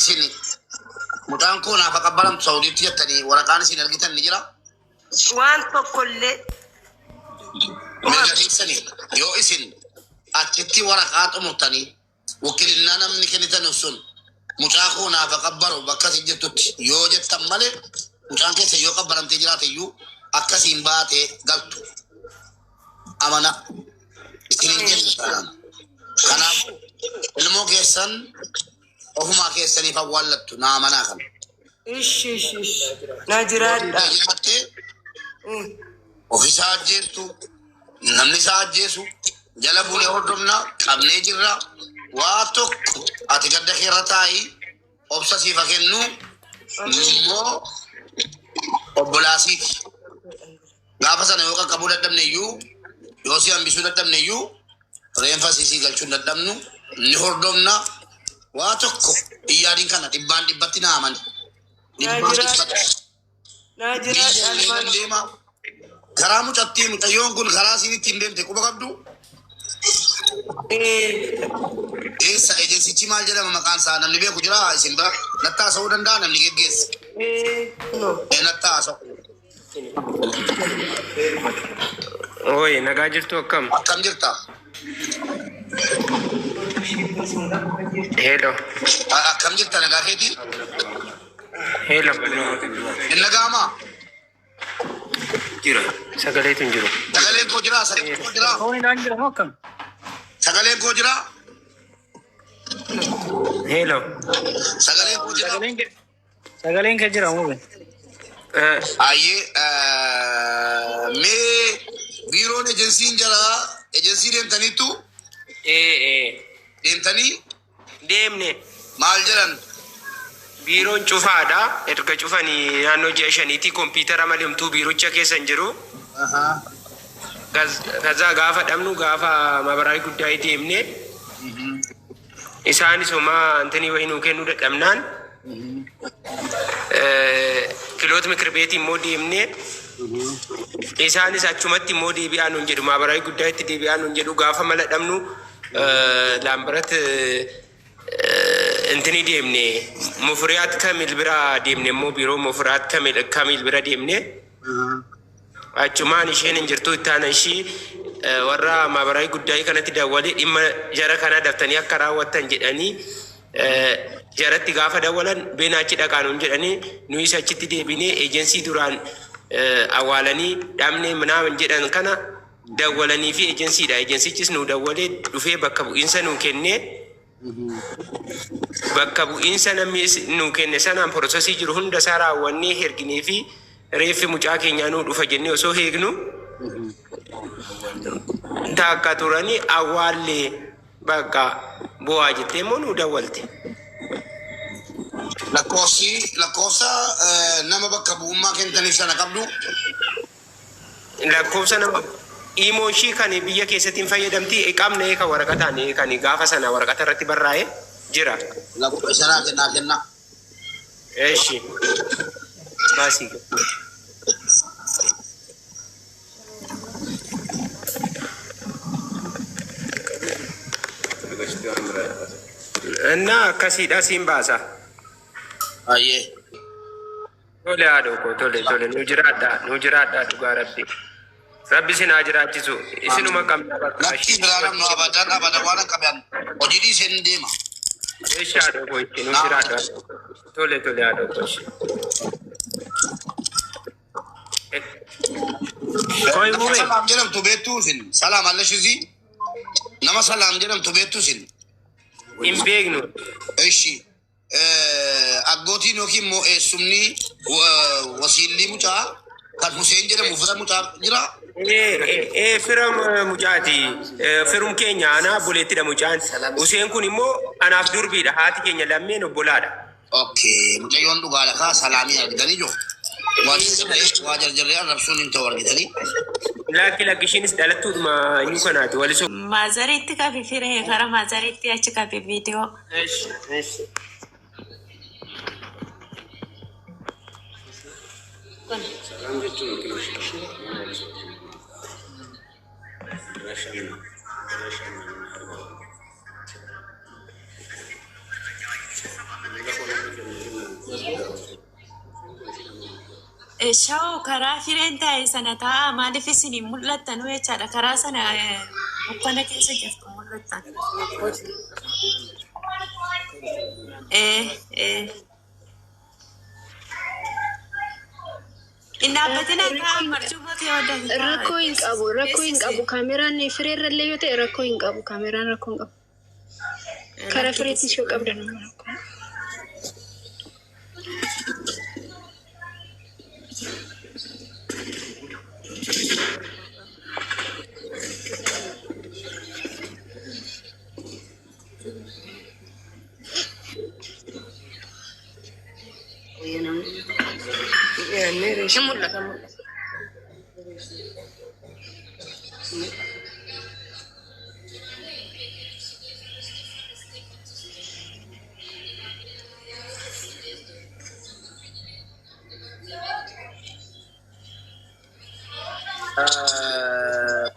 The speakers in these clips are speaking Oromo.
Isin mucaan koo naaf qabbalamtu Saudiitti jettanii waraqaan isin argitan ni jira. Waan tokkollee. Mirga keessanii yoo isin achitti waraqaa xumurtanii wakilinnaa namni kennitan sun mucaa koo naaf qabbaru bakka isin jirtutti yoo jettan malee mucaan keessa yoo qabbaramtee jiraate iyyuu akkasiin baatee galtu amana isiniin jennu taanaan. Kanaafuu ilmoo keessan ofumaa keessaniif awwaallattu naa amanaa kana. Ishi ishi ishi. Naa jiraadha. Jiraattee ofisaa ajjeestu namni isaa ajjeesu jala buunee hordofna qabnee jirra waa tokko ati gadda keerra taa'ii obsa siif haa kennu immoo obbolaasiiti. Gaafa sana yoo qaqqabuu dadhabne iyyuu yoo si hambisuu dadhabne iyyuu reenfa siisii galchuu hin dadhabnu ni hordofna waa tokko iyyaadiin kana dhibbaan dhibbatti naa amani. Naa Dhibbaan jiraadha. dhibbatti. Naa Biyya jiraadha illee ilmaan. nan deema. Karaa mucattii mucayyoon kun karaa isiin ittiin deemte quba qabdu eessa ejensichi maal jedhama maqaan isaa namni beeku jira isin bira natti haasa'uu danda'a namni geggeessa. No. Ee natti haasa'u. Oi, nagaa jirtu akkam? Akkam jirta? Hello. Akkam jirta nagaa keetii? Hello. Hin nagaamaa? Sagaleetu hin jiru. Sagaleen koo jira? Sagaleen koo jira? Foonidhaan jira moo akkam? Sagaleen koo jira? Hello. Sagaleen koo jira? Sagaleen kee jira moo? Ayyee mee biiroon ejensiin jara ejensii deemtaniittu Ee, deemtanii deemne maal jedhan? Biiroon cufaadha. Erga cufanii naannoo ji'a shaniitii kompiitara malee homtuu biirocha keessa hin jiru. Kazaa gaafa dhabnu gaafa mabaraa guddaa deemne isaanis homaa antanii wayii nuu kennuu dadhabnaan kiloot mikir beetii immoo deemne isaanis achumatti immoo deebi'aa nuun jedhu maabaraa guddaa itti deebi'aa nuun jedhu gaafa mala dhabnu laambarat intini deemne mufuriyaat kamil bira deemne immoo biiroo mufuriyaat kamil bira deemne achumaan isheen hin jirtu itti aanan ishii warra maabaraa guddaa kanatti dawwalee dhimma jara kanaa daftanii akka raawwattan jedhanii jaratti gaafa dawwalan beena achi dhaqaa nuun jedhanii nuyis achitti deebinee eejensii duraan awwaalanii dhabnee minaamin jedhan kana dawwalanii fi eejensiidha. Eejensichis nu dawwalee dhufee bakka bu'iinsa nuu kennee bakka bu'iinsa namni nuu kenne sanaan porosesii jiru hunda isaa raawwannee herginee fi reeffi mucaa keenyaa nuu dhufa jennee osoo eegnu taakka turanii awwaallee bakka bu'aa jettee immoo nuu dawwalte. Lakkoofsi lakkoofsa nama bakka bu'ummaa kennitaniif sana qabdu. Lakkoofsa nama imoo ishii kan biyya keessatti hin fayyadamti qabna kan waraqataan kan gaafa sana waraqata irratti barraa'e jira. Lakkoofsa sanaa kennaa kennaa. Eeshi. Baasii. Innaa akkasiidha siin baasa. Ayyee. Tole haadhoo koo tole tole nu jiraadhaa nu jiraadhaa dhugaa rabbi. Rabbi isin haa jiraachisu. Isinuma qabna bakka Lakkii biraa namnu abadan abadan waan akka beekan hojii dhiisee ni deema. Eeshi haadhoo koo itti nu jiraadhaa. Tole tole haadhoo koo ishee. Koi Nama mube. salaam jedhamtu beektuu isin salaam allashizii nama salaam jedhamtu beektuu isin. Hin beeknu. Ishi aggootiin yookiin immoo eessumni wasiilli mucaa kan Huseen jedhamu fira mucaa jira. Ee fira mucaati. Firum keenya anaa obboleettidha mucaan. Huseen kun immoo anaaf durbiidha. Haati keenya lammeen obbolaadha. Okay, mucayyoon dhugaadha kaa salaamii argitanii jiru. Waa jarjarree arrabsuun hin ta'u argitanii. Lakki lakki ishiinis dhalattuudhuma iyyuu kanaati. Walisoo. Maazariitti qabi firee kara maazariitti achi qabi viidiyoo. Eeshi eeshi. Shawoo karaa fireen taa'e sana taa'a maaliif isin hin mul'attan jechaadha. Karaa sana dukkana keessa jirtu mul'attan. Hin dhaabbatina taa'aa marcuma kee wadda Rakkoo hin qabu, rakkoo hin qabu. Kaameraan fireerra illee yoo ta'e rakkoo hin qabu. Kaameraan rakkoo hin qabu. Karaa fireetti ishee qabda nama rakkoo. Hin mul'ata mul'ata.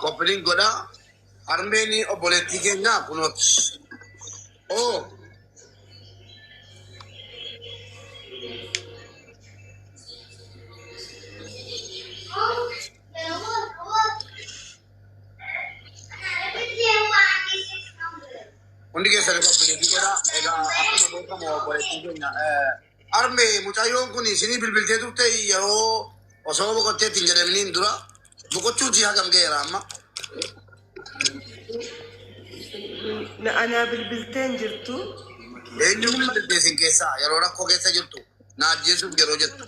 Copy link godha. Harmeen obboleettii keenyaa kunooti. Oo. Hundi keessan copy link godha. Egaa akkuma beekamu obboleettiin keenya. Harmee, mucayyoon kun isinii bilbiltee turte yeroo osoo boqotteetti hin jedhaminiin dura, boqochuutii hagam ga'eera amma? Na anaa bilbiltee hin jirtu. Eenyu bilbiltee isin keessaa yeroo rakkoo keessa jirtu na ajjeesuuf yeroo jettu?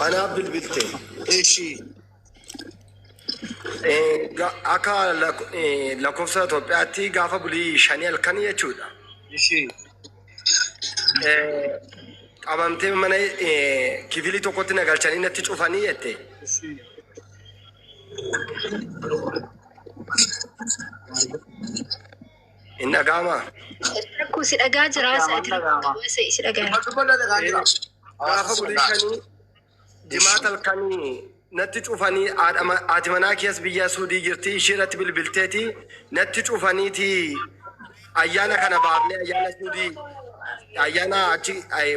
Anaaf bilbilte. Ishi. Akka lakkoofsa Itoophiyaatti gaafa bulii 5 halkanii jechuudha. Ishi. Qabamtee mana kifilii tokkotti na galchanii natti cufanii jette. Ishi. Hin dhaga'amaa? Rakkoo si dhagaa jira, sa'aatii rakkoo si dhagaa jira. Dubbadha, dhagaa jira. Gaafa bulii 5 jimaata halkanii natti cufanii, haati manaa keessa biyya Suudii jirti, ishee irratti bilbilteeti natti cufaniiti, ayyaana kana baafnee, ayyaana Suudii, ayyaana achi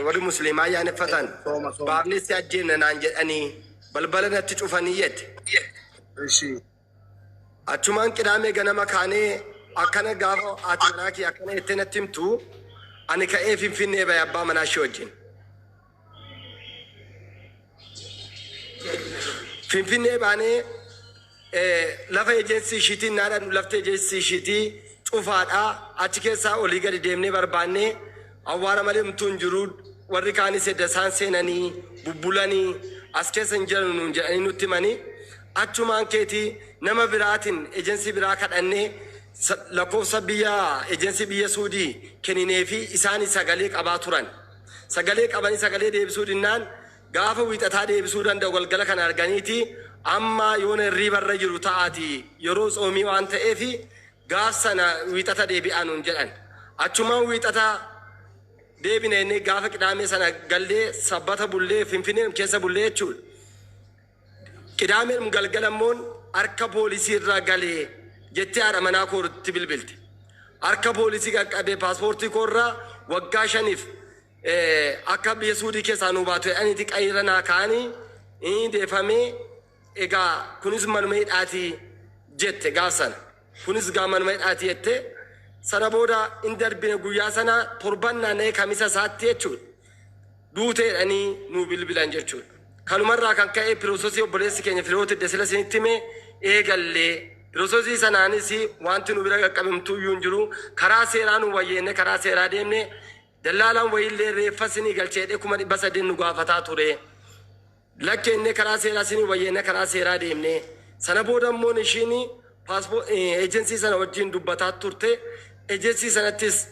warri musliimaa ayyaaneffatan Sooma, sooma. baafnee si ajjeenna naan jedhanii balbala natti cufanii jette. Ishi. Achumaan qidaamee ganama kaanee akkana gaafa haati manaa kee akkana jettee natti himtu, ani ka'ee Finfinnee bahe abbaa manaa ishee wajjin. Finfinnee baanee lafa ejensii ishiitiin naadhaan, lafti ejensii ishiitii cufaadhaa, achi keessaa olii gadi deemnee barbaannee awwaara malee homtuu hin jiru, warri kaanis edda isaan seenanii bubbulanii as keessa hin jiran nuun jedhanii nutti himanii, achumaan keetii nama biraatiin ejensii biraa kadhannee lakkoofsa biyya ejensii biyya Suudii kenninee fi isaan sagalee qabaa turan. Sagalee qabanii sagalee deebisuu dinnaan, gaafa wiixataa deebisuu danda'u galgala kana arganiiti, amma yoona hirriibarra jiru ta'aati, yeroo tsoomii waan ta'eef gaaf sana wiixata deebi'aa nuun jedhan. Achumaan wiixata deebine inni gaafa qidaamee sana gallee sabbata bullee Finfinnee keessa bullee jechuudha. Qidaameen galgala immoo harka poolisii irra galee jettee haadha manaa kootti bilbilte. Harka poolisii qaqqabee paaspoortii koorraa waggaa 5f akka biyya Suudii keessaa nuu baatu jedhaniiti qayyira naa kaa'anii deefamee, egaa kunis manuma hidhaatii jette gaaf sana. Kunis gaa manuma hidhaatii jette, sana booda hin darbine, guyyaa sana torban naanna'ee kamisa isaatti jechuudha. Duuteedhanii nuu bilbilan jechuudha. Kanumarraa kan ka'e processii obboleessi keenya Firoota Desila isinitti hime eegallee, processii sanaanis wanti nu bira qaqqabamtuu iyyuu hin jiru. Karaa seeraa nu wayyeenne, karaa seeraa deemne, dallaalaan wayiillee reeffa isinii galcheedhe 800,000 nu gaafataa ture. Lakkeenne, karaa seeraa isinii wayyeenne, karaa seeraa deemne. Sana booda immoo ishiin ejensii sana wajjin dubbataa turte. Ejensii sanattis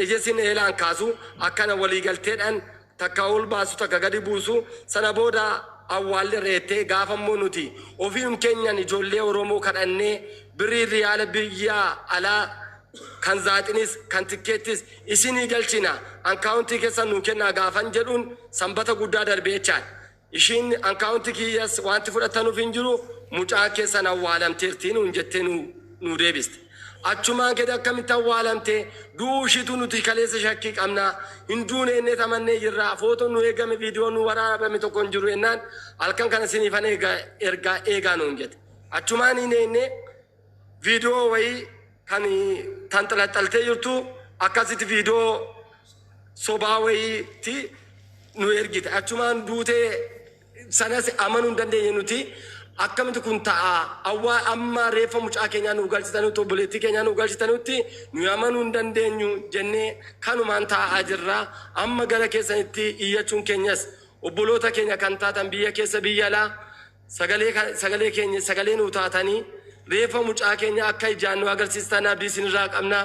ejensiin eelaan kaasu akkana waliigalteedhaan takka ol baasu, takka gadi buusu. Sana booda awwaalli reettee, gaafa immoo nuti ofiin keenyan ijoollee Oromoo kadhannee birrii riyaala biyya alaa kan zaaxinis kan tikkeettis isinii galchina, akkaawuntii keessan nuu kennaa gaafan jedhuun, sanbata guddaa darbee jechaan ishiin akkaawuntii kiyyas wanti fudhatanuuf hin jiru, mucaa keessan awwaalamteertii nuun jettee nu deebiste. Achumaan gadi akkamitti awwaalamte? Du'uu ishiitu nuti kaleessa shakkii qabna. Hin duune innee tamannee jirra. Footoon nu eegame, viidiyoon nu waraabame tokko hin jiru jennaan, halkan kana siniifan eegaa ergaa eegaa nuun jette. Achumaan hin eegne, viidiyoo wayii kan tanxalaxaltee jirtu akkasitti viidiyoo sobaa wayiitti nu ergite. Achumaan duutee sanas amanuu hin dandeenye nuti. Akkamitti kun ta'a? Awwaa amma reeffa mucaa keenyaa nu galchitanutti, obboleettii keenyaa nu galchitanutti nu amanuu hin dandeenyu jennee kanumaan taa'aa jirra. Amma gara keessanitti iyyachuun keenyas, obboloota keenya kan taatan biyya keessa, biyya alaa, sagalee keenya sagalee nu taatanii reeffa mucaa keenya akka ijaan nu agarsiistan abdii isinirraa qabna.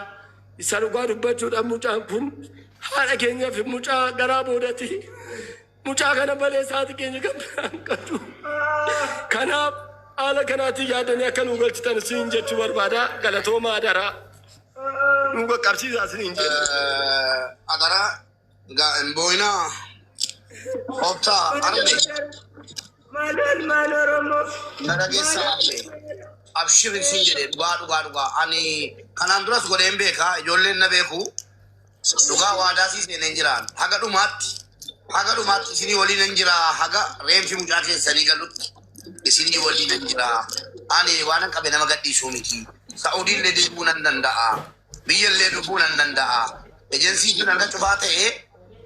Isa dhugaa dubbachuudhaan, mucaan kun haadha keenyaaf mucaa garaa boodati. Mucaa kana malee haati keenya kan biraan qabdu. Kanaaf haala kanaatiin yaadanii akka nu galchitan siin jechuu barbaada. Galatoomaa, adaraa. Nu qaqqabsiisaa siin jedha. Adaraa hin boo'inaa. Obsaa arme. Maaloon maal Oromoo. Na dhageessaa, arme. Abshir siin jedhe, dhugaa dhugaa dhugaa. Ani kanaan duras godheen beekaa, ijoolleen na beeku. Dhugaa waadaa sii seeneen jiraan. Haga dhumaatti. Haga dhumaatti isinii waliin hin jira. Haga reenfi mucaa keessanii galutti isinii waliin hin jira. Ani waan hin qabe nama gadhiisuu miti. Sa'udiillee deemuu nan danda'a. Biyyallee dhufuu nan danda'a. Ejensii sun hanga cufaa ta'ee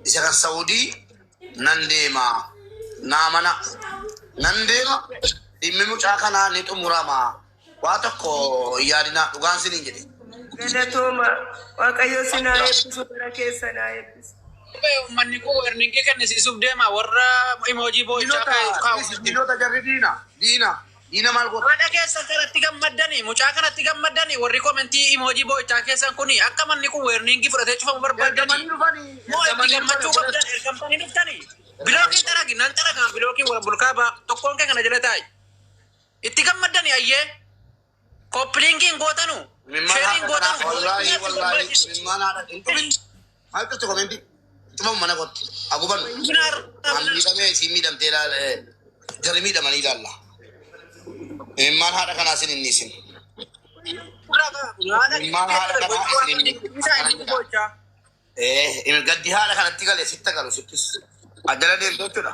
isa kan Sa'udii nan deema. Naa mana nan deema. Dhimmi mucaa kanaa ni xumurama. Waa tokko hin yaadinaa, dhugaan siniin jedhe. Galatooma. Waaqayyo sinaa eebbisu, bara keessa naa eebbisu. Uummanni kun warningii kennisiisuuf deema, warra emoji boo'ichaa kaa'u. Diinota, jarri diina. Diina. Diina maal godha? Haadha keessan kanatti gammaddanii, mucaa kanatti gammaddanii, warri commentii emoji boo'ichaa keessan kuni akka manni kun warningii fudhatee cufamu barbaaddanii. Ergamanii dhufanii. Moo itti gammachuu qabdan, ergamtanii dhuftanii. Blockii xaragi nan xaragaa, blockii wal bulkaa ba'a, tokkoon kee kana jala taa'i. Itti gammaddanii ayyee. Copy linkiin gootanu. Shareiin gootanu. Wallaahi wallaahi, mimmaan haadha hin dhufin. Maal qabdi commentii? Cufamu mana kotti. Agubannu. An miidhamee isiin miidhamtee ilaala. Jarri miidhamanii ilaalla. Mimmaan haadha kanaa isin hin dhiisin. Mimmaan haadha kanaa isin hin dhiisin. Gaddi haadha kanatti gale sitta galu sittis. Ajjala deemtu jechuudha.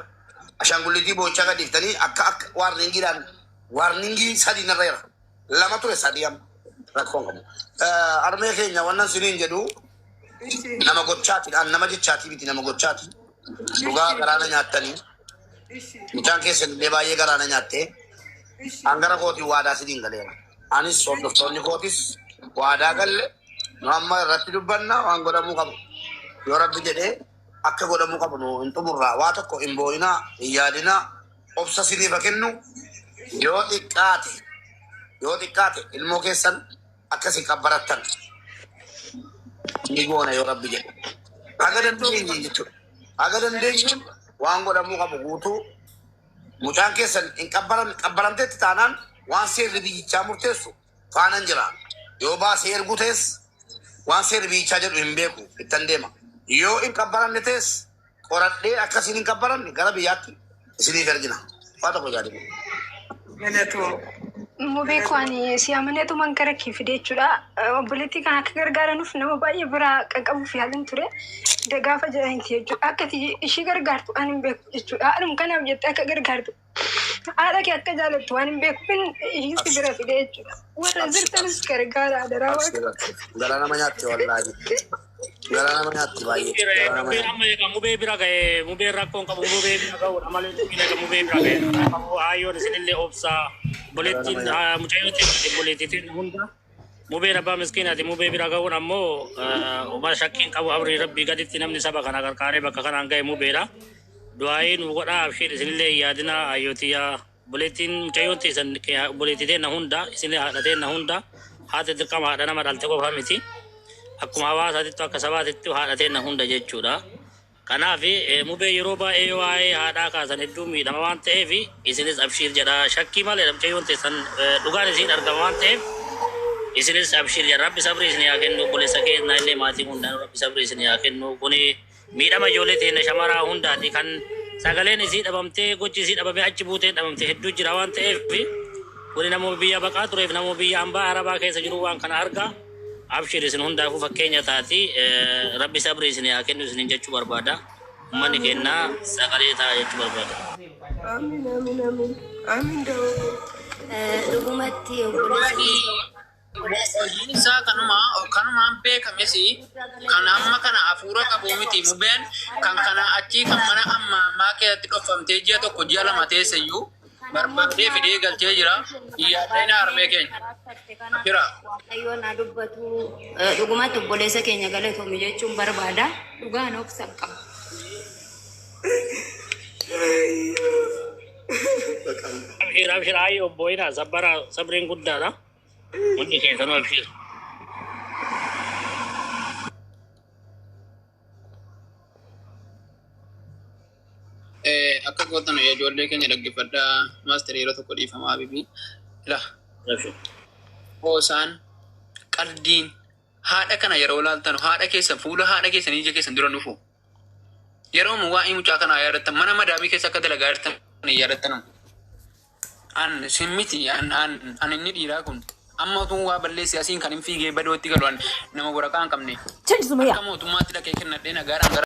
Ashaangulliitii boochaa gadiiftanii akka warningiidhaan, warningii sadi narra jira. Lama ture, sadi amma. Rakkoon qabu. Armee keenya, wannan siniin jedhu, nama gochaati, nama jechaati miti, nama gochaati. Dhugaa garaana nyaattanii. Mucaan keessan illee baay'ee garaana nyaattee. Hangara kootiin waadaa siniin galeera. Anis hordoftoonni kootis waadaa galle, nu amma irratti dubbanna, waan godhamuu qabu. Yoo Rabbi jedhee akka godhamuu qabu nu hin xumurraa. Waa tokko hin boo'inaa, hin yaadinaa, obsa siniif haa kennu. Yoo xiqqaate, yoo xiqqaate ilmoo keessan akkasii qabbarattan ni goona yoo Rabbi jedhe. Haga dandeenye jechuudha. Haga dandeenyuun waan godhamuu qabu guutuu, mucaan keessan hin qabbaramteetti taanaan waan seerri biyyichaa murteessu faanan jira. Yoo baasee erguu ta'es, waan seerri biyyichaa jedhu hin beeku, ittan deema. Yoo hin qabbaramne ta'es, qoradhee akkasiin hin qabbaramne gara biyyaatti isiniif ergina. Waa tokko yaadime. Galatooma. Mubee koo, ani si amaneetuman gara kee fide jechuudha. Obboleettii kan akka gargaaranuuf nama baay'ee biraa qaqqabuuf yaalin ture. Gaafa jedhaniiti jechuudha. Akka ati ishii gargaartu ani hin beeku jechuudha. Haadhuma kanaaf jettee akka gargaartu, haadha kee akka jaalattu waan hin beekuuf ishii si bira fide jechuudha. Warra jirtanis gargaara, adaraa Waaqa. Garaa nama nyaatti wallaahi. Garaa nama nyaatti baay'ee. Garaa nama Mubeen nyaatti. amma egaa mubee bira ga'ee, mubeen rakkoon qabu, mubee bira ga'uudha malee dubbiin egaa mubee bira ga'ee. Hayyoon isinillee obsaa, obboleettiin mucayyoo obboleettiin hunda mubeen abbaa miskiinaati, mubee bira ga'uun ammoo uma shakkiin qabu, amrii Rabbii gaditti namni saba kana qarqaaree bakka kanaan ga'e mubeedha. Du'aayii nu godhaa, abshiir, isinillee hin yaadinaa. Hayyootiyaa, obboleettiin mucayyoon teessan obboleettii teenna hunda, isinillee haadha teenna hunda, haati dirqama haadha nama dhalte qofa miti. Akkuma hawaasaatittu, akka sabaatittu haadha teenna hunda jechuudha. Kanaaf mubee yeroo baay'ee waa'ee haadhaa kaasan hedduu miidhama waan ta'eef, isinis abshiir jedha. Shakkii malee mucayyoon teessan dhugaan isiin argama waan ta'eef, isinis abshiir jedha. Rabbi sabrii isin haa kennu, obboleessa keenya illee, maatii hundaan Rabbi sabrii isin haa kennu. Kuni miidhama ijoollee teenya shamaraa hundaati, kan sagaleen isii dhabamtee, gochi isii dhabamee, achi buuteen dhabamte hedduu jira waan ta'eef, kuni nama biyya baqaa tureef, nama biyya hambaa arabaa keessa jiru waan kana arga. Abshir isin hundaafuu fakkeenya taati. Rabbi sabri isin haa kennu isinin jechuu barbaada. Uummanni kennaa sagalee ta'a jechuu barbaada. Amiin amiin amiin. Amiin dawoo. Dhugumatti obboleessi Hojiin isaa kanuma kanumaan beekames kan amma kana hafuura qabu miti mubeen kan kana achii kan mana amma ammaa keessatti dhofamtee ji'a tokko ji'a lama teesse iyyuu barbaadee fidee galchee jira. Iyyaadheen harmee keenya. Jira. Waaqayyoon haa dubbatu. Dhugumatti obboleessa keenya galatoomi jechuun barbaada. Dhugaan obsa qaba. Abshir abshir ayi obboyina sabbara sabriin guddaadha. Hundi keessanuu abshir. Akka gootan ijoollee keenya dhaggeeffadhaa maaster yeroo tokko dhiifamaa bibi. La Abshir. Hoosaan qaldiin haadha kana yeroo laaltan haadha keessan fuula haadha keessan ija keessan dura nufu. Yeroo mu waa'ee mucaa kanaa yaadattan mana madaamii keessa akka dalagaa jirtan yaadattan. An simmiti an an an inni dhiiraa kun amma utuu waa balleessi asiin kan hin fiigee badootti galu an nama waraqaa hin qabne. 这是怎么样 Akka？mootummaatti dhaqee kennadhee nagaadhaan gara